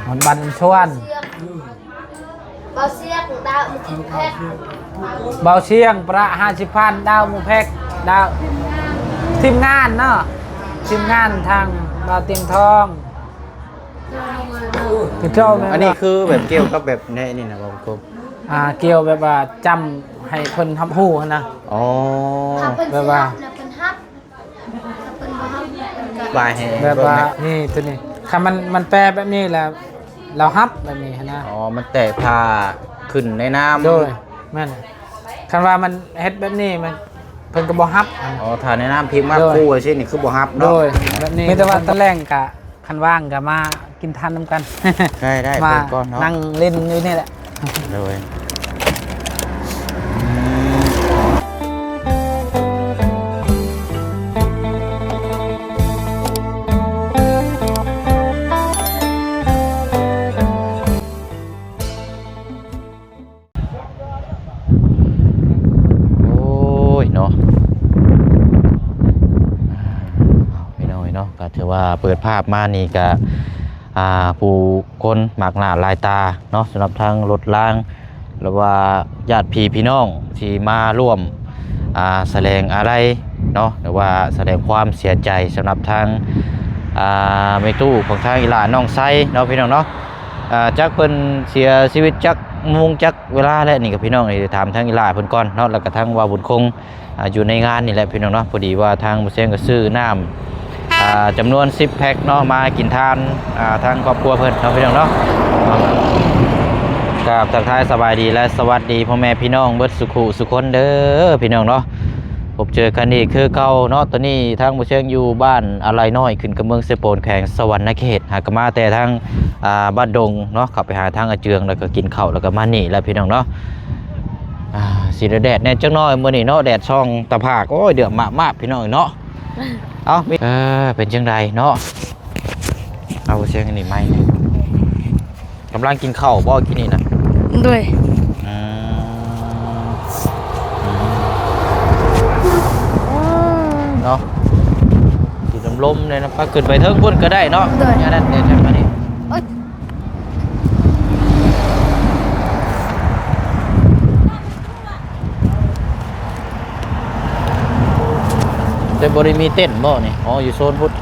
ມັນບ້ານຊວນ ເບົາຊຽງ ດາວ ເບົາຊຽງ ປະຫ້າສິບພັນ ດາວໝູ່ແພັກ ດາວ ທີມງານເນາະ ທີມງານທາງບ່າວຕຽງທອງ ຄືເຈົ້າແມ່ນ ອັນນີ້ຄືແບບກ່ຽວກັບແບບໃນນີ້ນະ ບໍ່ຄົບ ອ່າ ກ່ຽວແບບວ່າຈຳໃຫ້ເພິ່ນຮັບຮູ້ຫັ້ນນະ ອໍ ຖ້າເພິ່ນ ແບບວ່າ ຊິຮັບນະ ເພິ່ນຮັບ ຖ້າເພິ່ນບໍ່ຮັບ ເພິ່ນກໍ ບາຍໃຫ້ ແບບວ່າ ເບິ່ງນະ ນີ້ ໂຕນີ້ ຖ້າມັນ ມັນແປແບບນີ້ແລ້ວ ລາວຮັບແບບນີ້ຫັ້ນນະ ອໍ ມັນແຕກຖ້າຂຶ້ນໃນນາມ ໂດຍ ແມ່ນ ຄັນວ່າມັນເຮັດແບບນີ້ ມັນ ເພິ່ນກໍບໍ່ຮັບ ອໍ ຖ້າໃນນາມພິມມາ ໂດຍ ຄູ່ຊິນີ້ຄືບໍ່ຮັບເນາະ ໂດຍ ແບບນີ້ ມີແຕ່ວ່າຕອນແລງກະ ຄັນວ່າງກໍມາກິນທານນຳກັນ ໄດ້ໆ ມາ ເບິ່ງກ່ອນເນາະ ນັ່ງຫຼິ້ນຢູ່ນີ້ແຫຼະ ໂດຍ ໂອ້ຍເນາະ ພີ່ນ້ອງເອີຍເນາະ ກໍຖືວ່າເປີດພາບມານີ້ກໍ ອ່າ ຜູ້ຄົນມາກໜ້າຫຼາຍຕາເນາະ ສຳລັບທາງລົດລາງ ຫຼືວ່າຍາດພີ່ພີ່ນ້ອງທີ່ມາຮ່ວມ ອ່າ ສະແດງອາໄລເນາະ ຫຼືວ່າສະແດງຄວາມເສຍໃຈສຳລັບທາງ ອ່າ ແມ່ຕູ້ຂອງທາງອີ່ຫຼ້ານ້ອງໄຊເນາະ ພີ່ນ້ອງເນາະ ອ່າ ຈັກເພິ່ນເສຍຊີວິດຈັກໂມງຈັກ ເວລາແລ້ວນີ້ກໍພີ່ນ້ອງ ໄດ້ຖາມທາງອີ່ຫຼ້າເພິ່ນກ່ອນເນາະ ແລ້ວກໍທາງບ່າວບຸນຄົງ ອ່າ ຢູ່ໃນງານນີ້ແຫຼະພີ່ນ້ອງເນາະ ພໍດີວ່າທາງບໍ່ແຊງກໍຊື້ນ້ຳ ອ່າ ຈຳນວນສິບແພັກເນາະ ມາກິນທານ ອ່າ ທາງຄອບຄົວເພິ່ນເນາະ ພີ່ນ້ອງເນາະ ກາບທັກທາຍສະບາຍດີ ແລະ ສະຫວັດດີພໍ່ແມ່ພີ່ນ້ອງເບິດສຸຂູສຸຄົນເດີພີ່ນ້ອງເນາະ. ພົບເຈີກັນອີກຄືເກົ່າເນາະ ຕອນນີ້ທາງບໍ່ຊຽງຢູ່ບ້ານອາໄລນ້ອຍ ຂຶ້ນກັບເມືອງເຊໂປນ ແຂວງສະຫວັນນະເຂດ ຫາກະມາແຕ່ທາງ ອ່າ ບ້ານດົງເນາະ ເຂົ້າໄປຫາທາງອາເຈືອງ ແລ້ວກໍກິນເຂົ້າ ແລ້ວກໍມານີ້ແຫຼະພີ່ນ້ອງເນາະ. ອ່າ ຊິແດດແດ່ຈັກໜ້ອຍມື້ນີ້ເນາະ ແດດສ່ອງຕາຜາກ ໂອ້ຍ ເດືອດມາກໆ ພີ່ນ້ອງເນາະ. ເອົ້າ ມີ ເອີ ເປັນຈັ່ງໃດເນາະ ເອົາ ບໍ່ຊຽງອັນນີ້ໄມ້ ກຳລັງກິນເຂົ້າບໍ່ ກິນນີ້ນະ? ໂດຍ ອືມ ເນາະ ກິນລົມໆ ແນ່ນະ ໄປຂຶ້ນໄປເທິງພຸ້ນກໍໄດ້ເນາະ. ໂດຍ ອັນນັ້ນແດ່ ທາງອັນນີ້ ໂອ້ຍ ແຕ່ບໍ່ໄດ້ມີເຕັ້ນບໍ່ນີ້? ອໍ ຢູ່ໂຊນພຸ້ນ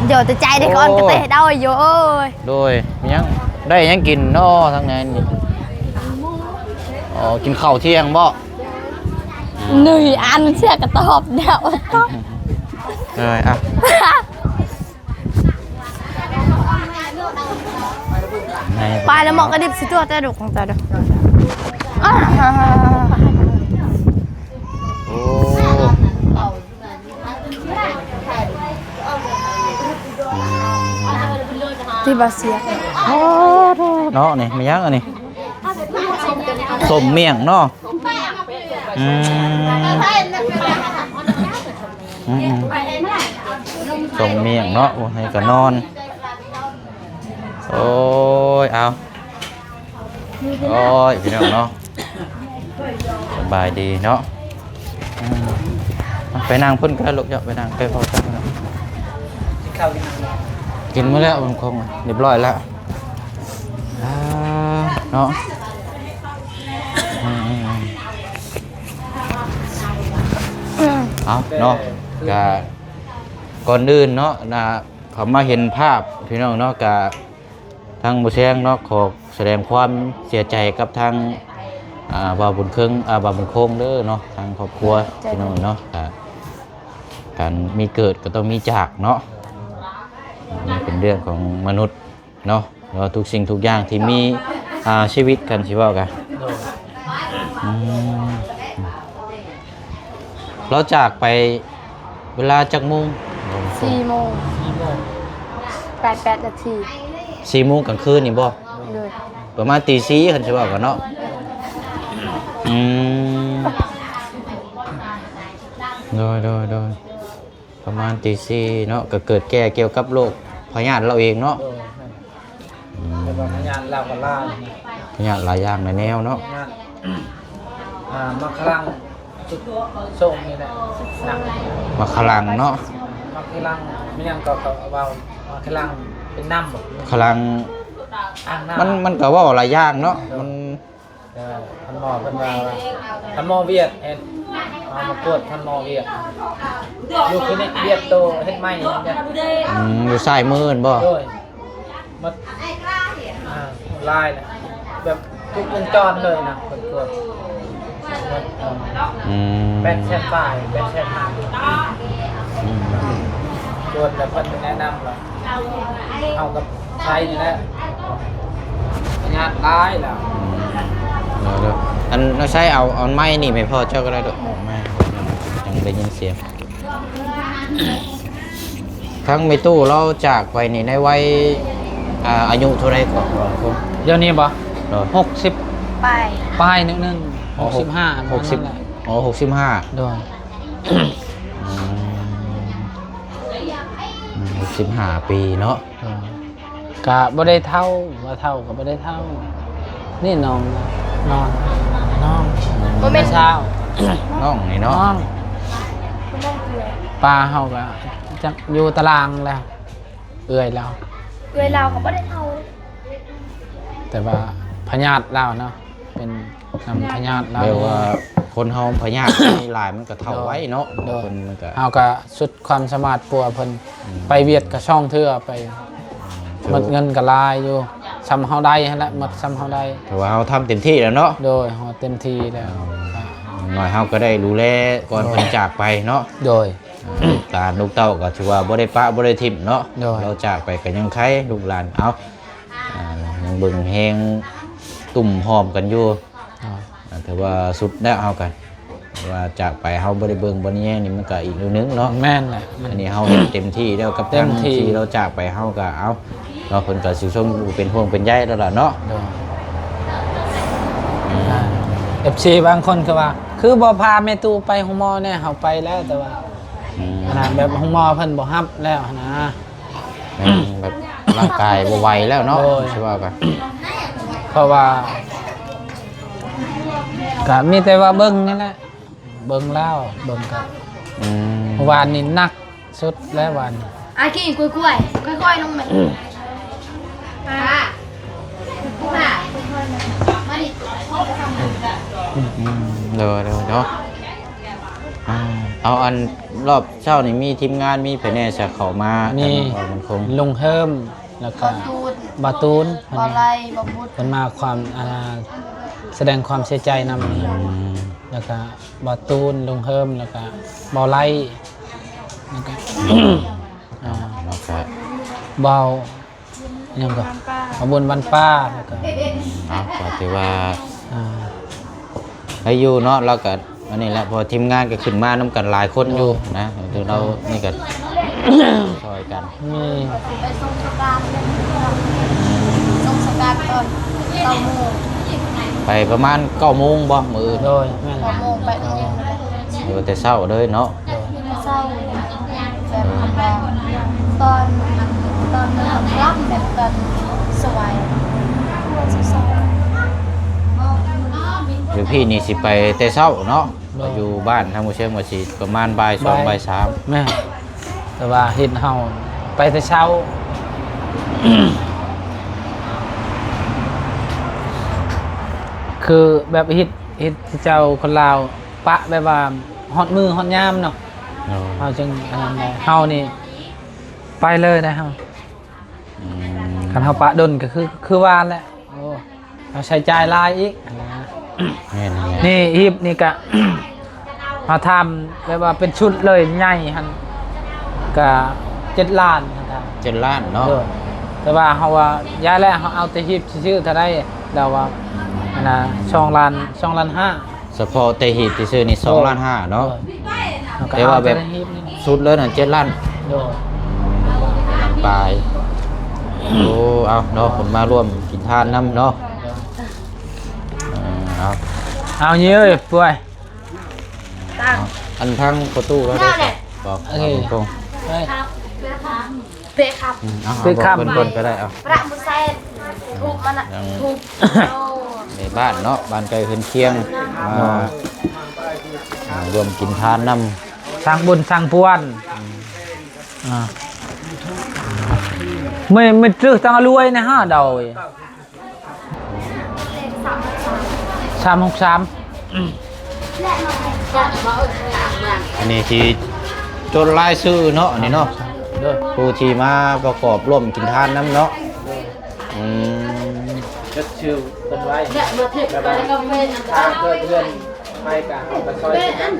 ເດີແຕ່ໃຈໄດ້ກ່ອນ ໂອ້ ກະເຕະເດ້າຢູ່ ໂອ້ຍ ໂດຍ ມີຫຍັງ ໄດ້ຫຍັງກິນເນາະທາງໃນນີ້? ອໍ ກິນເຂົ້າທ່ຽງບໍ່? ໜຶ່ງອັນເຊື່ອກະຕອບແລ້ວ ເອີຍ ອ່ະ ໄປແລ້ວໝໍກະດິບຊິຕົວແຕ່ດຸກຂອງເຈົ້າເດີ. ໂອ້ ທີ່ບາເຊຍ ເນາະ ນີ້ແມ່ນຫຍັງອັນນີ້? ສົ້ມໝ້ຽງເນາະ ອືມ ອືມໆ ສົ້ມໝ້ຽງເນາະ ໂອ້ ໃຫ້ກະນອນ ໂອ້ຍ ເອົາ ໂອ້ຍ ພີ່ນ້ອງເນາະ ສະບາຍດີເນາະ ອືມ ໄປນັ່ງພຸ້ນກໍໄດ້ລູກ ເຈົ້າໄປນັ່ງໃກ້ພໍ່ເຈົ້າ ກິນໝົດແລ້ວ ຄົງຮຽບຮ້ອຍແລ້ວ ອ່າ ເນາະ ອືມໆໆ ເອົາເນາະ ກະກ່ອນອື່ນເນາະ ນະ ເຂົ້າມາເຫັນພາບພີ່ນ້ອງເນາະ ກະທາງບໍ່ແຊງເນາະ ຂໍສະແດງຄວາມເສຍໃຈກັບທາງ ອ່າ ບ່າວບຸນເຄີງ ອ່າ ບ່າວບຸນຄົງເດີເນາະ ທາງຄອບຄົວ ເຈົ້າ ພີ່ນ້ອງເນາະ ກະການມີເກີດກໍຕ້ອງມີຈາກເນາະ ມັນເປັນເລື່ອງຂອງມະນຸດ ເນາະ ແລ້ວທຸກສິ່ງທຸກຢ່າງທີ່ມີ ອ່າ ຊີວິດກັນ ຊິເວົ້າກະ ໂດຍ ອືມ ລາວຈາກໄປເວລາຈັກໂມງ? ສີ່ໂມງ ສີ່ໂມງ ແປດ ແປດນາທີ ສີ່ໂມງກາງຄືນນີ້ບໍ່? ໂດຍ ປະມານຕີສີ່ ຄັນຊິເວົ້າກັນເນາະ ອືມ ໂດຍ ໂດຍ ໂດຍ ປະມານຕີສີ່ເນາະ ກໍເກີດແກ່ກ່ຽວກັບໂລກພະຍາດລາວເອງເນາະ ໂດຍ ອືມ ແຕ່ວ່າພະຍາດລາວກໍຫຼາຍ ພະຍາດຫຼາຍຢ່າງຫຼາຍແນວເນາະ ພະຍາດ ອ່າ ໝາກຂະລັງ ຊຸດສົ້ມນີ້ແຫຼະ ໝາກຂະລັງເນາະ ໝາກ ຄືຫຼັງ ແມ່ນຫຍັງກໍ ກໍເວົ້າວ່າຄືຫຼັງເປັນນ້ຳບໍ? ຄືຫຼັງ ອ່າງນ້ຳ ມັນ ມັນກໍເວົ້າຫຼາຍຢ່າງເນາະ ໂດຍ ມັນ ເອີ ທ່ານໝໍເພິ່ນວ່າ ທ່ານໝໍຫວຽດເຮັດ ເອົາມາກວດທ່ານໝໍຫວຽດ ຢູ່ຄລີນິກຫວຽດໂຕເຮັດໃໝ່ນີ້ນະ ອືມ ຢູ່ຊ້າຍມືແມ່ນບໍ່? ໂດຍ ໝົດ ອ່າ ຫຼາຍນະ ແບບຄົບວົງຈອນເລີຍນະ ເພິ່ນກວດ ໝົດ ອືມ ອືມ ແປດແສນປາຍ ແປດແສນຫ້າ ອືມ ກວດແລ້ວເພິ່ນກໍແນະນຳວ່າ ເຮົາກັບໄຊນີ້ແຫຼະ ພະຍາດຫຼາຍແລ້ວ ອືມ ເດີໆ ອັນນ້ອງໄຊເອົາ ເອົາໄມນີ້ໄປພໍ່ເຈົ້າກໍໄດ້ດອກ ເອົາໄມ ຈັ່ງໄດ້ຍິນສຽງ. ທາງແມ່ຕູ້ລາວຈາກໄປນີ້ໃນໄວ ອ່າ ອາຍຸເທົ່າໃດກໍ? ດຽວນີ້ບໍ່? ໂດຍ ຫົກສິບປາຍ ປາຍໜຶ່ງ ອໍ ຫົກສິບຫ້າ ຫົກສິບ ປະມານນັ້ນແຫຼະ ອໍ ຫົກສິບຫ້າ ໂດຍ ອືມ ອືມ ຫົກສິບຫ້າປີເນາະ ໂດຍ ກະບໍ່ໄດ້ເຖົ້າ ວ່າເຖົ້າກໍບໍ່ໄດ້ເຖົ້າ ນີ້ນ້ອງ ນ້ອງ ນ້ອງ ບໍ່ແມ່ນ ແມ່ສາວ ນ້ອງນີ້ເນາະ ນ້ອງ ປ້າເຮົາກໍຈັກຢູ່ຕາລາງແລ້ວ ເອື້ອຍລາວ ເອື້ອຍລາວກໍບໍ່ໄດ້ເຖົ້າ ແຕ່ວ່າພະຍາດລາວເນາະ ເປັນນຳພະຍາດລາວ ແບບວ່າຄົນເຮົາພະຍາດມີຫຼາຍມັນກໍເຖົ້າໄວເນາະ ໂດຍ ບາງຄົນມັນກໍ ເຮົາກໍສຸດຄວາມສາມາດປົວເພິ່ນ ອືມ ໄປຫວຽດກໍສອງເທື່ອ ໄປ ອືມ ໝົດເງິນກໍຫຼາຍຢູ່ ສ່ຳເຮົາໄດ້ຫັ້ນແຫຼະ ໝົດສ່ຳເຮົາໄດ້ ຖືວ່າເຮົາທຳເຕັມທີ່ແລ້ວເນາະ ໂດຍ ເຮົາເຕັມທີ່ແລ້ວ ຢ່າງໜ້ອຍເຮົາກໍໄດ້ດູແລກ່ອນ ໂດຍ ເພິ່ນຈາກໄປເນາະ ໂດຍ ອ່າ ລູກເຕົ້າກໍຖືວ່າບໍ່ໄດ້ປະບໍ່ໄດ້ຖິ້ມເນາະ ໂດຍ ລາວຈາກໄປກໍຍັງໄຄລູກຫຼານ ເອົາ ອ່າ ຍັງເບິ່ງແຮງຕຸ້ມຫອມກັນຢູ່ ໂດຍ ອ່າ ຖືວ່າສຸດແລ້ວເຮົາກໍ ວ່າຈາກໄປເຮົາບໍ່ໄດ້ເບິ່ງບໍ່ໄດ້ແຍງນີ້ ມັນກໍອີກເລື່ອງໜຶ່ງເນາະ ແມ່ນແຫຼະ ອັນນີ້ເຮົາເຮັດເຕັມທີ່ແລ້ວກັບ ເຕັມທີ່ ທາງທີ່ລາວຈາກໄປ ເຮົາກໍເອົາ ເນາະ ເພິ່ນກໍຊິຊົງເປັນຫ່ວງເປັນໃຍແລ້ວລະເນາະ ໂດຍ ອ່າ ເອັຟຊີບາງຄົນກໍວ່າ ຄືບໍ່ພາແມ່ຕູ້ໄປໂຮງໝໍແດ່ ເຮົາໄປແລ້ວ ແຕ່ວ່າ ອືມ ອັນນັ້ນແບບໂຮງໝໍເພິ່ນບໍ່ຮັບແລ້ວຫັ້ນນະ ແມ່ນແບບຮ່າງກາຍບໍ່ໄຫວແລ້ວເນາະ ໂດຍ ຊິວ່າກໍ ເພາະວ່າ ກະມີແຕ່ວ່າເບິ່ງນີ້ແຫຼະ ເບິ່ງແລ້ວ ເບິ່ງກະ ອືມ ເມື່ອວານນີ້ໜັກສຸດແລ້ວວານນີ້ ອາກີ້ ກ້ວຍໆ ຄ່ອຍໆລົງແມ່ ອືມ ມາດິ ອືມ ໂດຍໆ ເນາະ ອ່າ ເອົາ ອັນ ລອບເຊົ້ານີ້ມີທີມງານ ມີໃຜແດ່ ຈະເຂົ້າມາ ມີ ເອີ ມັນຄົງ ລຸງເຮີມ ແລ້ວກໍ ບ່າວຕູນ ບ່າວໄລ ບ່າວບຸດ ເພິ່ນມາຄວາມ ອ່າ ສະແດງຄວາມເສຍໃຈນຳ ອືມ ແລ້ວກໍບ່າວຕູນ ລຸງເຮີມ ແລ້ວກໍບ່າວໄລ ແລ້ວກໍ ອ່າ ແລ້ວກໍບ່າວ ຫຍັງກໍ ມາບຸນວັນປ້າ ແລ້ວກໍ ເອົາ ກໍຖືວ່າ ອ່າ ໄດ້ຢູ່ເນາະ ລາວກໍ ອັນນີ້ແຫຼະ ເພາະທີມງານກໍຂຶ້ນມານຳກັນຫຼາຍຄົນຢູ່ນະ ໂດຍ ຄືລາວນີ້ກໍຊ່ອຍກັນ ມີ ໄປສົ່ງສະການ ສົ່ງສະການຕອນເກົ້າໂມງ ໄປປະມານເກົ້າໂມງບໍ່ ມື້ອື່ນ? ໂດຍ ແມ່ນ ເກົ້າໂມງໄປ ເອີ ແຕ່ເຊົ້າເລີຍເນາະ ໂດຍ ແຕ່ເຊົ້າ ແບບວ່າຕອນ ຕອນຄ່ຳ ແບບຕອນສວາຍ ຢູ່ພີ້ນີ້ຊິໄປແຕ່ເຊົ້າເນາະ ໂດຍ ຢູ່ບ້ານທາງໝູ່ເຊີງວ່າຊິປະມານບ່າຍສອງ ບ່າຍ ບ່າຍສາມ ແມ່ນ ແຕ່ວ່າເຮັດເຮົາໄປແຕ່ເຊົ້າ ຄືແບບເຮັດ ເຮັດເຈົ້າຄົນລາວ ປະແບບວ່າຮອດມື້ຮອດຍາມເນາະ ໂດຍ ເຮົາຈຶ່ງອັນນັ້ນໄດ້ ເຮົານີ້ໄປເລີຍໄດ໋ເຮົາ ອືມ ຄັນເຮົາປະດົນກໍຄື ຄືວ່າແຫຼະ ໂອ້ ເຮົາໃຊ້ຈ່າຍຫຼາຍອີກຫັ້ນນະ ແມ່ນໆ ນີ້ຮີບນີ້ກະ ເຮົາທຳແບບວ່າເປັນຊຸດເລີຍໃຫຍ່ຫັ້ນ ກະເຈັດລ້ານຫັ້ນນະ ເຈັດລ້ານເນາະ ໂດຍ ແຕ່ວ່າເຮົາວ່າຢ່າແຫຼະ ເຮົາເອົາແຕ່ຮີບຊື່ໆ ເທົ່າໃດ ລາວວ່າ ອັນນະ ສອງລ້ານ ສອງລ້ານຫ້າ ສະເພາະແຕ່ຮີບຊື່ໆນີ້ ໂດຍ ສອງລ້ານຫ້າເນາະ ໂດຍ ແຕ່ວ່າແບບ ເອົາແຕ່ຮີບນີ້ ສຸດເລີຍນະ ເຈັດລ້ານ ໂດຍ ປາຍ ໂອ້ ເອົາເນາະ ເພິ່ນມາຮ່ວມກິນທານນຳເນາະ ເອີ ເອົາ ເອົາ ເຢີ້ຍ ປ່ວຍ ເອົາ ອັນທາງປະຕູລາວໄດ້ ບອກ ເອີ ເອົາຕົງໆ ເອີ ເປຄຳ ອືມ ເອົາ ເປຄຳ ເອົາ ເພິ່ນ ເພິ່ນກໍໄດ້ ເອົາ ພະບຸນແຊນ ທູບມັນນະ ທູບ ໃນບ້ານເນາະ ບ້ານໃກ້ເຮືອນຄຽງ ມາ ເນາະ ອ່າ ຮ່ວມກິນທານນຳ ສ້າງບຸນສ້າງພວນ ອືມ ອ່າ ໄມ່ ໄມ່ ຈື່ຕັ້ງລວຍນະຮະ ດາວເອີຍ ສາມຫົກສາມ ອັນນີ້ທີ່ຈົດລາຍຊື່ເນາະ ອັນນີ້ເນາະ ໂດຍ ຜູ້ທີ່ມາປະກອບຮ່ວມກິນທານນຳເນາະ ໂດຍ ອືມ ຈົດຊື່ເພິ່ນໄວ້ ແບບວ່າຖ້າເກີດເຮືອນໄໝ້ກະເຮົາກະຊ່ອຍຄືກັນ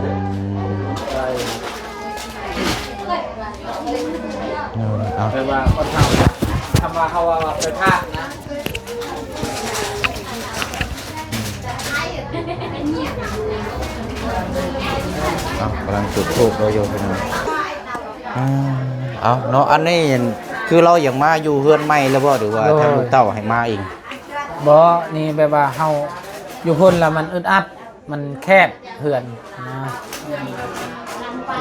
ອືມ ຊ່ອຍ ເອີ ເອົາ ແບບວ່າຄົນເຮົາ ຄຳວ່າເຮົາວ່າໄປພາດນະ ເອົາ ກຳລັງຈຸດທູບເລີຍຢູ່ພີ່ນ້ອງ ອ່າ ເອົາເນາະ ອັນນີ້ຄືລາວຢາກມາຢູ່ເຮືອນໃໝ່ແລ້ວບໍ່ ຫຼືວ່າ ໂດຍ ທາງລູກເຕົ້າໃຫ້ມາເອງ? ບໍ່ ນີ້ແບບວ່າເຮົາຢູ່ພຸ້ນລະມັນອຶດອັດ ມັນແຄບເຮືອນນະ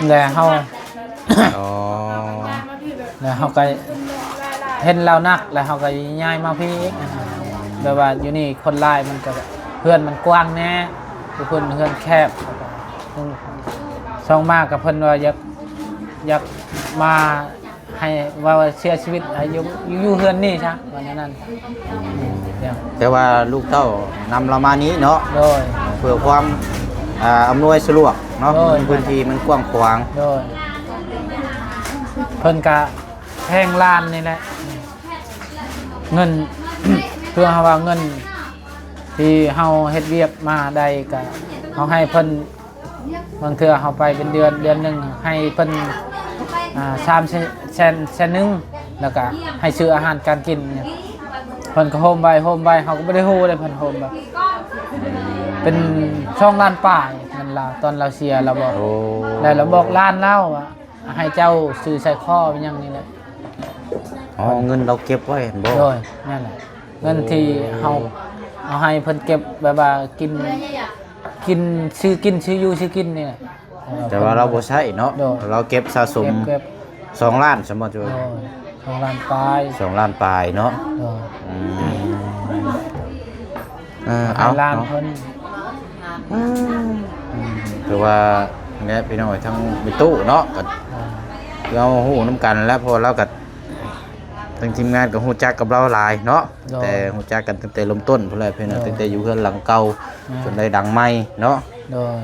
ແລະເຮົາ ອໍ ແລະເຮົາກະເຫັນລາວໜັກ ແລະເຮົາກະຍ້າຍມາພີ້ອີກນະ ແບບວ່າຢູ່ນີ້ຄົນຫຼາຍ ມັນກະເຮືອນມັນກວ້າງແດ່ ຢູ່ພຸ້ນເຮືອນແຄບ ຊ່ອງມາກະເພິ່ນວ່າຢາກ ຢາກມາ ໃຫ້ວ່າເສຍຊີວິດ ໃຫ້ຢູ່ ຢູ່ເຮືອນນີ້ຊະ ວ່າແນວນັ້ນ ແຕ່ວ່າລູກເຕົ້ານຳລາວມານີ້ເນາະ ໂດຍ ເພື່ອຄວາມ ອ່າ ອຳນວຍສະດວກເນາະ ໂດຍ ພື້ນທີ່ມັນກວ້າງຂວາງ ໂດຍ ເພິ່ນກະແພງລ້ານນີ້ແຫຼະ ເງິນ ເພື່ອເຮົາວ່າເງິນທີ່ເຮົາເຮັດວຽກມາໄດ້ ກະເຮົາໃຫ້ເພິ່ນ ບາງເທື່ອເຮົາໄປເປັນເດືອນ ເດືອນໜຶ່ງໃຫ້ເພິ່ນ ອ່າ ສາມແສນ ແສນໜຶ່ງ ແລ້ວກະໃຫ້ຊື້ອາຫານການກິນ ເພິ່ນກະໂຮມໄວ້ ໂຮມໄວ້ ເຮົາກະບໍ່ໄດ້ຮູ້ເດ້ ເພິ່ນໂຮມໄວ້ ເປັນສອງລ້ານປາຍເງິນລາວ ຕອນລາວເສຍລາວບອກ ໂອ້ ແລ້ວລາວບອກຫຼານລາວວ່າ ໃຫ້ເຈົ້າຊື້ສາຍຄໍຫຍັງນີ້ແຫຼະ ອໍ ເງິນລາວເກັບໄວ້ຫັ້ນບໍ? ໂດຍ ນັ້ນແຫຼະ ເງິນທີ່ເຮົາເອົາໃຫ້ເພິ່ນເກັບ ແບບວ່າກິນ ກິນ ຊື້ກິນ ຊື້ຢູ່ຊື້ກິນນີ້ແຫຼະ ແຕ່ວ່າລາວບໍ່ໃຊ້ເນາະ ໂດຍ ລາວເກັບສະສົມ ເກັບ ເກັບ ສອງລ້ານ ສຳມະ ໂດຍ ສອງລ້ານປາຍ ສອງລ້ານປາຍເນາະ ໂດຍ ອືມ ເອີ ເອົາ ໃຫ້ຫຼານເນາະ ເພິ່ນ ອືມ ອືມ ຖືວ່າແນະ ພີ່ນ້ອງເອີຍ ທັງແມ່ຕູ້ເນາະ ກະ ອ່າ ເຮົາຮູ້ນຳກັນແຫຼະ ເພາະວ່າລາວກະ ທາງທີມງານກະຮູ້ຈັກກັບລາວຫຼາຍເນາະ ໂດຍ ແຕ່ຮູ້ຈັກກັນຕັ້ງແຕ່ເລີ່ມຕົ້ນພຸ້ນແຫຼະ ພີ່ນ້ອງ ໂດຍ ຕັ້ງແຕ່ຢູ່ເຮືອນຫຼັງເກົ່າ ແມ່ນ ຈົນໄດ້ຫຼັງໃໝ່ເນາະ ໂດຍ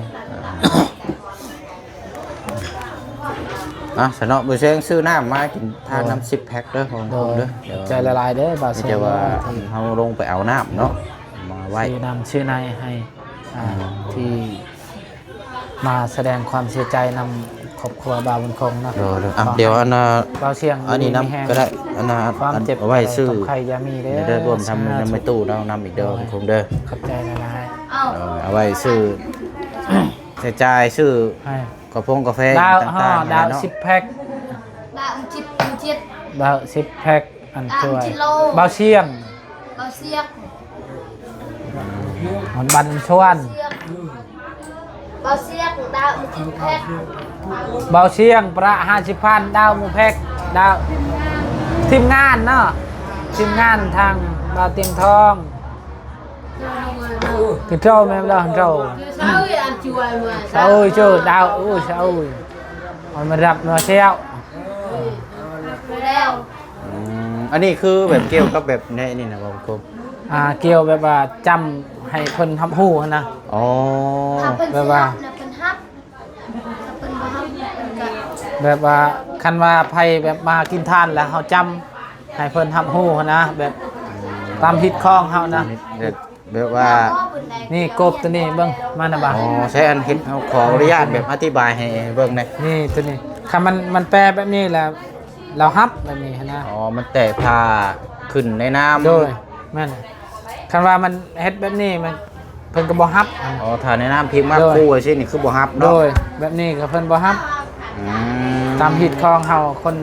ອ່າ ອ່ະ ຊະເນາະ ມື້ແລງຊື້ນ້ຳມາກິນທານນຳ ໂດຍ ສິບແພັກເດີ ໂດຍ ເດີ ຂອບໃຈຫຼາຍໆເດີ ບ່າວແຊງ ມີແຕ່ວ່າເຮົາລົງໄປເອົານ້ຳເນາະ ມາໄວ້ ຊື້ນ້ຳຊື້ໃນໃຫ້ ອ່າ ອືມ ທີ່ ມາສະແດງຄວາມເສຍໃຈນຳຄອບຄົວບ່າວບຸນຄົງເນາະ ໂດຍ ໂດຍ ອ່ະ ດຽວອັນນ່າ ບ່າວຊຽງ ອັນນີ້ນຳກະໄດ້ ອັນນ່າ ຄວາມເຈັບ ເອົາໄວ້ຊື້ ໄຂ້ຢ່າມີເດີ ເດີ ລວມທັງນຳແມ່ຕູ້ເນາະ ນຳອີກເດີ ໂດຍ ຄົງເດີ ຂອບໃຈຫຼາຍໆ ເອີ ເອົາໄວ້ຊື້ໃຊ້ຈ່າຍ ຊື້ ໃຫ້ ກາຟົງກາແຟ ດາວ ຕ່າງໆ ດາວ ເນາະ ສິບແພັກ ດາວສິບ ສິບ ດາວສິບແພັກ ອັນ ດາວ ຊ່ວຍ ສິບໂລ ບ່າວຊຽງ ບ່າວຊຽງ ມັນບັນຊວນ ບ່າວຊຽງ ດາວສິບແພັກ ບ່າວຊຽງ ປະຫ້າສິບພັນ ດາວໝູ່ແພັກ ດາວ ທີມງານເນາະ ທີມງານທາງບ່າວຕຽງທອງ ກິນເຂົ້າແມ່ນບໍ່ເຈົ້າ ຊາວເອີຍ ເຈົ້າ ດາວ ໂອ້ຍ ຊາວເອີຍ ເອົາມາຮັບມາແຊວ ແລ້ວ ອືມ ອັນນີ້ຄືແບບກ່ຽວກັບແບບໃນນີ້ນະ ບໍ່ຄົບ ອ່າ ກ່ຽວແບບວ່າຈຳໃຫ້ເພິ່ນຮັບຮູ້ຫັ້ນນະ ອໍ ແບບວ່າ ເພິ່ນຮັບ ເພິ່ນບໍ່ຮັບ ເພິ່ນກະ ແບບວ່າຄັນວ່າໃຜແບບມາກິນທານແລ້ວເຮົາຈຳໃຫ້ເພິ່ນຮັບຮູ້ຫັ້ນນະ ແບບຕາມຮີດຄອງເຮົານະ ແບບ ແບບວ່າ ນີ້ກົບໂຕນີ້ເບິ່ງ ມານະບາ ອໍ ໃຊ້ອັນເຮັດ ເຮົາຂໍອະນຸຍາດແບບອະທິບາຍໃຫ້ເບິ່ງແດ່ ນີ້ໂຕນີ້ ຄັນມັນ ມັນແປແບບນີ້ແລ້ວ ລາວຮັບແບບນີ້ຫັ້ນນະ ອໍ ມັນແຕກຜ່າຂຶ້ນໃນນ້ຳ ໂດຍ ແມ່ນ ຄັນວ່າມັນເຮັດແບບນີ້ ມັນ ເພິ່ນກະບໍ່ຮັບ ອໍ ຖ້າໃນນ້ຳພິມມາ ໂດຍ ຄູ່ຈັ່ງຊີ້ນີ້ຄືບໍ່ຮັບເນາະ ໂດຍ ແບບນີ້ກະເພິ່ນບໍ່ຮັບ ອືມ ຕາມຮີດຄອງເຮົາ ຄົນ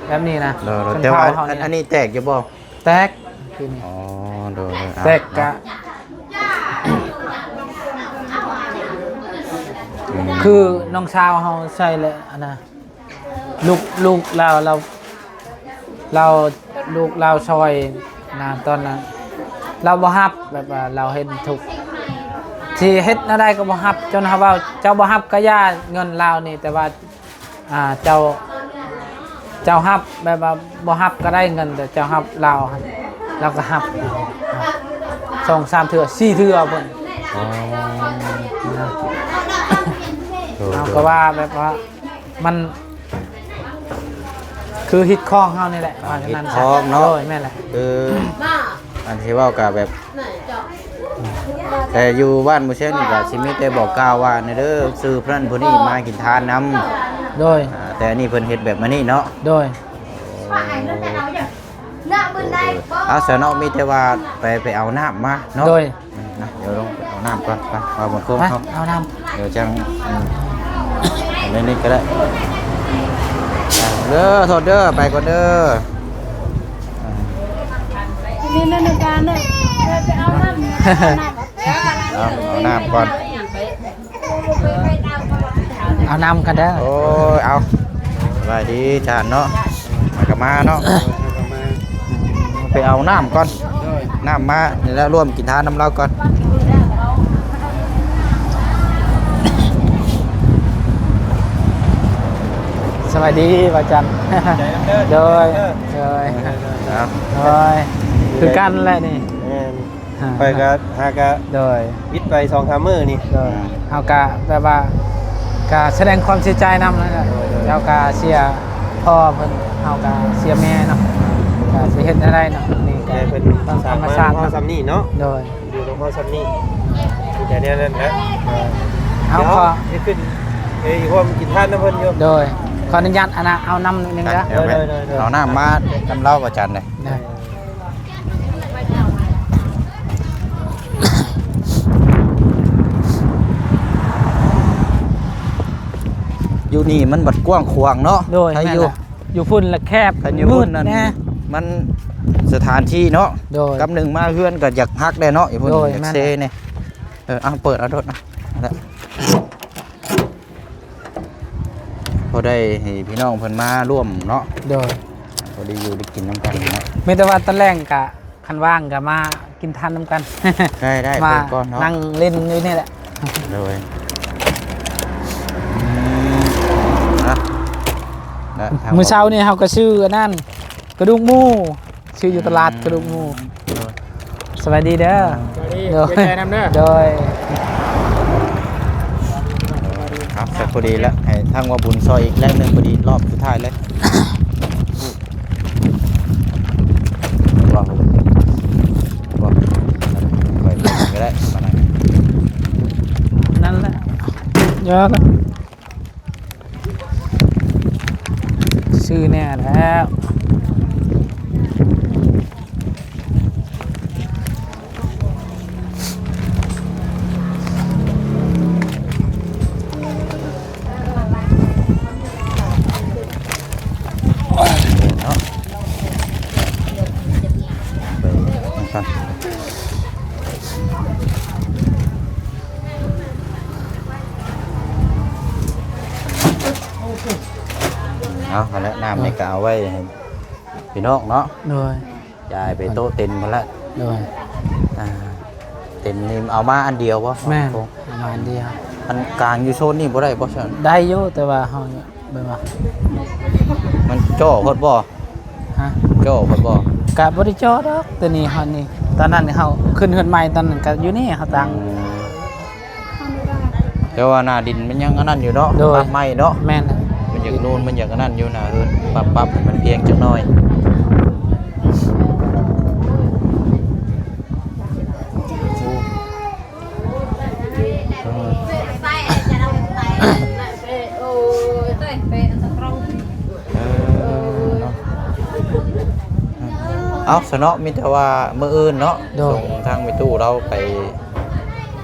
ແບບນີ້ນະ ໂດຍ ແຕ່ວ່າ ອັນ ອັນນີ້ແຕກຢູ່ບໍ່? ແຕກຄືນີ້ ອໍ ໂດຍ ໂດຍ ແຕກກະ ອືມ ຄືນ້ອງສາວເຮົາໃສ່ແຫຼະ ອັນນະ ລູກ ລູກລາວ ລາວ ລາວ ລູກລາວຊ່ອຍນະ ຕອນນັ້ນລາວບໍ່ຮັບ ແບບວ່າລາວເຫັນທຸກ ຊິເຮັດແນວໃດກະບໍ່ຮັບ ຈົນເຮົາເວົ້າ ເຈົ້າບໍ່ຮັບກະຢ່າ ເງິນລາວນີ້ ແຕ່ວ່າ ອ່າ ເຈົ້າ ເຈົ້າຮັບ ແບບວ່າບໍ່ຮັບກໍໄດ້ເງິນ ແຕ່ເຈົ້າຮັບລາວຫັ້ນ ລາວກໍຮັບສອງສາມເທື່ອ ສີ່ເທື່ອພຸ້ນ. ອໍ ນະ ໂດຍ ເຮົາກໍວ່າແບບວ່າ ມັນຄືຮີດຄອງເຮົານີ້ແหລະ ອ່າ ວ່າຊັ້ນ ຮີດຄອງເນາະ ໂດຍ ແມ່ນແຫຼະ ຄື ອັນທີ່ເວົ້າກໍແບບ ແຕ່ຢູ່ບ້ານໝູ່ຊຽງນີ້ກໍຊິມີແຕ່ບອກກ່າວວ່າ ນີ້ເດີ ຊື່ຜູ້ນັ້ນຜູ້ນີ້ມາກິນທານນຳ ໂດຍ ອ່າ ແຕ່ອັນນີ້ເພິ່ນເຮັດແບບມານີ້ເນາະ ໂດຍ ເອີ ເອົາຊະເນາະ ມີແຕ່ວ່າໄປ ໄປເອົານ້ຳມາເນາະ ໂດຍ ອືມ ນະ ດຽວລົງໄປເອົານ້ຳກ່ອນ ໄປ ວ່າບໍ່ຄົງເຮົາ ເອົານ້ຳ ດຽວຈັ່ງ ອືມ ອັນນີ້ກໍໄດ້ ເດີ ໂທດເດີ ໄປກ່ອນເດີ ນີ້ ນີ້ ນີ້ ການນີ້ ໄປເອົານ້ຳ ເອົາ ເອົານ້ຳກ່ອນ ເອົານ້ຳກັນເດີ ໂອ້ຍ ເອົາ ສະບາຍດີທ່ານເນາະ ມາກໍມາເນາະ ໄປເອົານ້ຳກ່ອນ ນ້ຳມານີ້ແຫຼະ ຮ່ວມກິນທານນຳລາວກ່ອນ ສະບາຍດີ ບ່າວຈັນ ໂດຍ ໂດຍ ເອົາ ໂດຍ ຄືກັນແຫຼະນີ້ ແມ່ນ ຂ້ອຍກໍຫາກະ ໂດຍ ວິດໄປສອງສາມມື້ນີ້ ໂດຍ ອືມ ເຮົາກະແບບວ່າ ກະສະແດງຄວາມເສຍໃຈນຳນັ້ນແຫຼະ ໂດຍ ໂດຍ ເຈົ້າກະເສຍພໍ່ເພິ່ນ ເຮົາກະເສຍແມ່ເນາະ ກະຊິເຮັດແນວໃດເນາະ ນີ້ກະ ແຕ່ເພິ່ນ ຕ້ອງທຳມະຊາດ ສາມາດເຮົາ ເນາະ ສ່ຳນີ້ເນາະ ໂດຍ ຢູ່ນຳເຮົາສ່ຳນີ້ ມີແຕ່ແນວນັ້ນແຫຼະ ເຮົາ ດຽວ ຂໍ ຊິຂຶ້ນໄປຮ່ວມກິນທານນຳເພິ່ນຢູ່ ໂດຍ ຂໍອະນຸຍາດ ອັນນ່າ ເອົານ້ຳໜຶ່ງເດີ ໂດຍ ໂດຍ ໂດຍ ເອົານ້ຳມານຳລາວ ອາຈານເດີ ຢູ່ນີ້ມັນບັດກວ້າງຂວາງເນາະ ໂດຍ ໃຫ້ຢູ່ ແມ່ນແຫຼະ ຢູ່ພຸ້ນລະແຄບ ຄັນຢູ່ພຸ້ນນັ້ນ ມືດແດ່ ມັນສະຖານທີ່ເນາະ ໂດຍ ກັບໜຶ່ງມາເຮືອນກໍຢາກຮັກແດ່ເນາະ ຢູ່ພຸ້ນ ໂດຍ ຢາກເຊແດ່ ເອີ ເອົາເປີດເອົາໂດດ ເອົາລະ ພໍໄດ້ໃຫ້ພີ່ນ້ອງເພິ່ນມາຮ່ວມເນາະ ໂດຍ ພໍໄດ້ຢູ່ໄດ້ກິນນຳກັນເນາະ ມີແຕ່ວ່າຕອນແລງກະ ຄັນວ່າງກໍມາກິນທານນຳກັນ ໄດ້ໆ ມາ ເປີດກ່ອນເນາະ ນັ່ງຫຼິ້ນຢູ່ນີ້ແຫຼະ ໂດຍ ອືມ ນະ ນະ ມື້ເຊົ້ານີ້ເຮົາກໍຊື້ອັນນັ້ນ ກະດູກໝູ ຊື້ຢູ່ຕະຫຼາດ ອືມ ກະດູກໝູ ໂດຍ ສະບາຍດີເດີ ສະບາຍດີ ໂດຍ ເກັບໃຈນຳເດີ ໂດຍ ເອົາ ເສັດພໍດີແລ້ວ ໃຫ້ທາງວ່າບຸນຊ່ອຍອີກແລງໜຶ່ງ ພໍດີລອບສຸດທ້າຍເລີຍ ວ່າ ວ່າ ໄປກໍໄດ້ ມານັ່ງ ນັ້ນແຫຼະ ເຍາະ ຊື້ແນ່ແລ້ວ ເນາະ ເບິ່ງນຳກັນ ເອົາ ຫັ້ນແຫຼະ ນ້ຳນີ້ກໍເອົາໄວ້ໃຫ້ພີ່ນ້ອງເນາະ ໂດຍ ຢາຍໄປໂຕະເຕັນພຸ້ນແຫຼະ ໂດຍ ອ່າ ເຕັນນີ້ເອົາມາອັນດຽວບໍ່? ແມ່ນ ເອົາມາອັນດຽວ ອັນກາງຢູ່ໂຊນນີ້ບໍ່ໄດ້ບໍ່ຊັ້ນ? ໄດ້ຢູ່ ແຕ່ວ່າເຮົາ ແບບວ່າ ມັນຈໍ້ໂພດບໍ່? ຮະ? ຈໍ້ໂພດບໍ່? ກະບໍ່ໄດ້ຈໍ້ດອກ ແຕ່ນີ້ຮອດນີ້ ຕອນນັ້ນເຮົາຂຶ້ນເຮືອນໃໝ່ ຕອນນັ້ນກະຢູ່ນີ້ເຮົາຕັ້ງ ອືມ ແຕ່ວ່າໜ້າດິນມັນຍັງອັນນັ້ນຢູ່ເນາະ ໂດຍ ປັບໃໝ່ເນາະ ແມ່ນ ມັນຢາກນູນ ມັນຢາກອັນນັ້ນຢູ່ໜ້າເຮືອນ ປັບ ປັບໃຫ້ມັນພຽງຈັກໜ້ອຍ. ເອີ ເນາະ ເອົາຊະເນາະ ມີແຕ່ວ່າມື້ອື່ນເນາະ ໂດຍ ສົ່ງທາງແມ່ຕູ້ລາວໄປ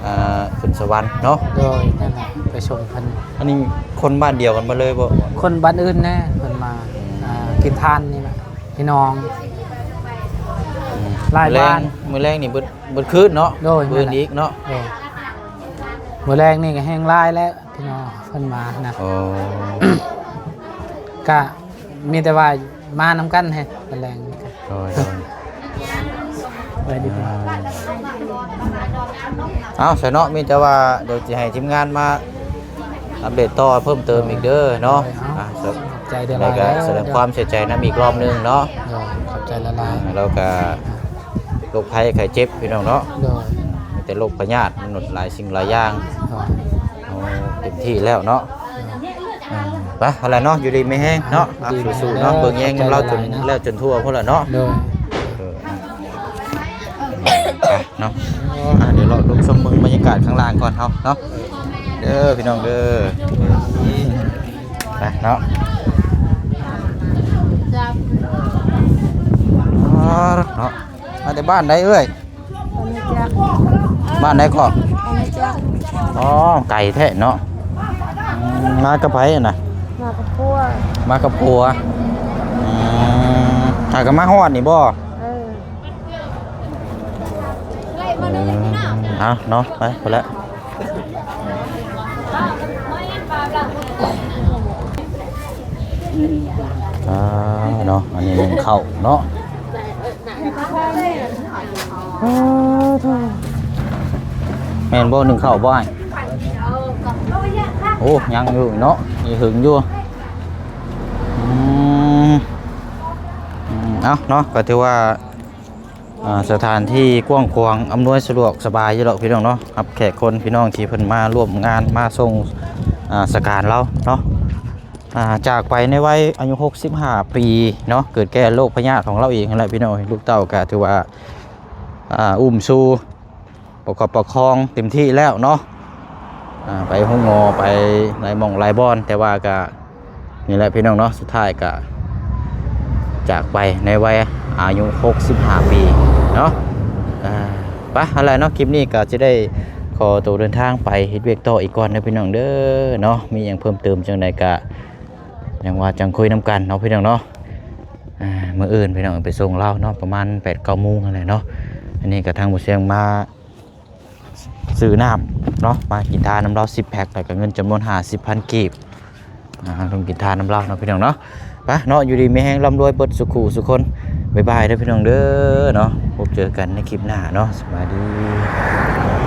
ອ່າ ຂຶ້ນສະຫວັນເນາະ ໂດຍ ນັ້ນແຫຼະ ໄປສົ່ງເພິ່ນ ອັນນີ້ຄົນບ້ານດຽວກັນໝົດເລີຍບໍ່? ຄົນບ້ານອື່ນແດ່ ເພິ່ນມາ ອ່າ ກິນທານນີ້ແຫຼະ ພີ່ນ້ອງ ອືມ ຫຼາຍບ້ານ ມື້ແລງ ມື້ແລງນີ້ເບິດ ເບິດຄືນເນາະ ໂດຍ ມື້ອື່ນອີກເນາະ ໂດຍ ມື້ແລງນີ້ກໍແຮ່ງຫຼາຍແລ້ວ ພີ່ນ້ອງເພິ່ນມານະ ໂອ້ ກະມີແຕ່ວ່າມານຳກັນແຮະ ມື້ແລງນີ້ກະ ໂດຍ ໂດຍ ສະບາຍດີ ອ່າ ເອົາຊະເນາະ ມີແຕ່ວ່າດຽວຊິໃຫ້ທີມງານມາ ອັບເດດຕໍ່ເພີ່ມເຕີມອີກເດີເນາະ. ໂດຍ ເອົາ ອ່າ ຂອບໃຈຫຼາຍໆ ແລ້ວກໍ ເດີ ສະແດງຄວາມເສຍໃຈນຳອີກລອບໜຶ່ງເນາະ. ໂດຍ ຂອບໃຈຫຼາຍໆ. ອ່າ ແລ້ວກໍ ອ່າ ໂລກໄພໄຂ້ເຈັບພີ່ນ້ອງເນາະ. ໂດຍ ມີແຕ່ໂລກພະຍາດ ມະນຸດຫຼາຍສິ່ງຫຼາຍຢ່າງ. ໂດຍ ເຮົາເຕັມທີ່ແລ້ວເນາະ. ໂດຍ ອ່າ ໄປ ເອົາລະເນາະ ຢູ່ດີມີແຮງເນາະ. ອ່າ ຢູ່ດີມີແຮງ ສູ້ໆເນາະ ເນາະ. ເບິ່ງແຍງນຳລາວຈົນ ຂອບໃຈຫຼາຍໆນະ ແລ້ວຈົນທົ່ວພຸ້ນລະເນາະ. ໂດຍ ເອີ ອ່າ ໄປເນາະ. ອ່າ ດຽວເລາະລົງຊົມເບິ່ງບັນຍາກາດຂ້າງລ່າງກ່ອນເຮົາເນາະ ເດີພີ່ນ້ອງເດີ. ໄປເນາະ. ອ່າ ເນາະ ມາແຕ່ບ້ານໃດເອື້ອຍ? ບ້ານໃດເກາະ? ອໍ ໄກແທ້ເນາະ. ອືມ ມາກັບໃຜຫັ້ນນະ? ມາກັບຜົວ. ມາກັບຜົວ. ອືມ ຫາກໍມາຮອດນີ້ບໍ່? ເອີ ເອີ ເອົາເນາະ ໄປພຸ້ນແຫຼະ. ອ່າ ເນາະ ອັນນີ້ໜຶ້ງເຂົ້າເນາະ. ແມ່ນບໍ່ ໜຶ້ງເຂົ້າບໍ່ອ້າຍ? ໂອ້ ຍັງຢູ່ເນາະ ຍັງຫຶງຢູ່. ອືມ ອືມ ເອົາເນາະ ກໍຖືວ່າ ອ່າ ສະຖານທີ່ກວ້າງຂວາງ ອຳນວຍສະດວກສະບາຍຢູ່ດອກພີ່ນ້ອງເນາະ ຮັບແຂກຄົນພີ່ນ້ອງທີ່ເພິ່ນມາຮ່ວມງານ ມາສົ່ງ ອ່າ ສະການລາວເນາະ. ອ່າ ຈາກໄປໃນໄວອາຍຸຫົກສິບຫ້າປີເນາະ ເກີດແກ່ໂລກພະຍາດຂອງລາວເອງຫັ້ນແຫຼະພີ່ນ້ອງ. ລູກເຕົ້າກໍຖືວ່າ ອ່າ ອຸ້ມຊູ ປະຄັບປະຄອງເຕັມທີ່ແລ້ວເນາະ. ອ່າ ໄປໂຮງໝໍ ໄປຫຼາຍໝ່ອງຫຼາຍບ່ອນ ແຕ່ວ່າກະ ນີ້ແຫຼະພີ່ນ້ອງເນາະ ສຸດທ້າຍກະຈາກໄປໃນໄວອາຍຸຫົກສິບຫ້າປີເນາະ. ອ່າ ໄປ ຫັ້ນແຫຼະເນາະ ຄລິບນີ້ກະຈະໄດ້ຂໍໂຕເດີນທາງໄປເຮັດວຽກຕໍ່ອີກກ່ອນເດີພີ່ນ້ອງເດີເນາະ. ມີຫຍັງເພີ່ມເຕີມຈັ່ງໃດກະ ຫຍັງວ່າຈັ່ງຄຸຍນຳກັນເນາະພີ່ນ້ອງເນາະ. ອ່າ ມື້ອື່ນພີ່ນ້ອງໄປສົ່ງລາວເນາະ ປະມານແປດເກົ້າໂມງຫັ້ນແຫຼະເນາະ. ອັນນີ້ກະທາງບໍ່ສຽງມາ ຊື້ນ້ຳເນາະ ມາກິນທານນຳລາວສິບແພັກ ແລ້ວກໍເງິນຈຳນວນຫ້າສິບພັນກີບ ອ່າ ລົງກິນທານນຳລາວເນາະພີ່ນ້ອງເນາະ. ໄປເນາະ ຢູ່ດີມີແຮງ ລ່ຳລວຍເບິດສູ່ຄູ່ສູ່ຄົນ. ບາຍບາຍເດີພີ່ນ້ອງເດີເນາະ ພົບເຈີກັນໃນຄລິບໜ້າເນາະ. ສະບາຍດີ.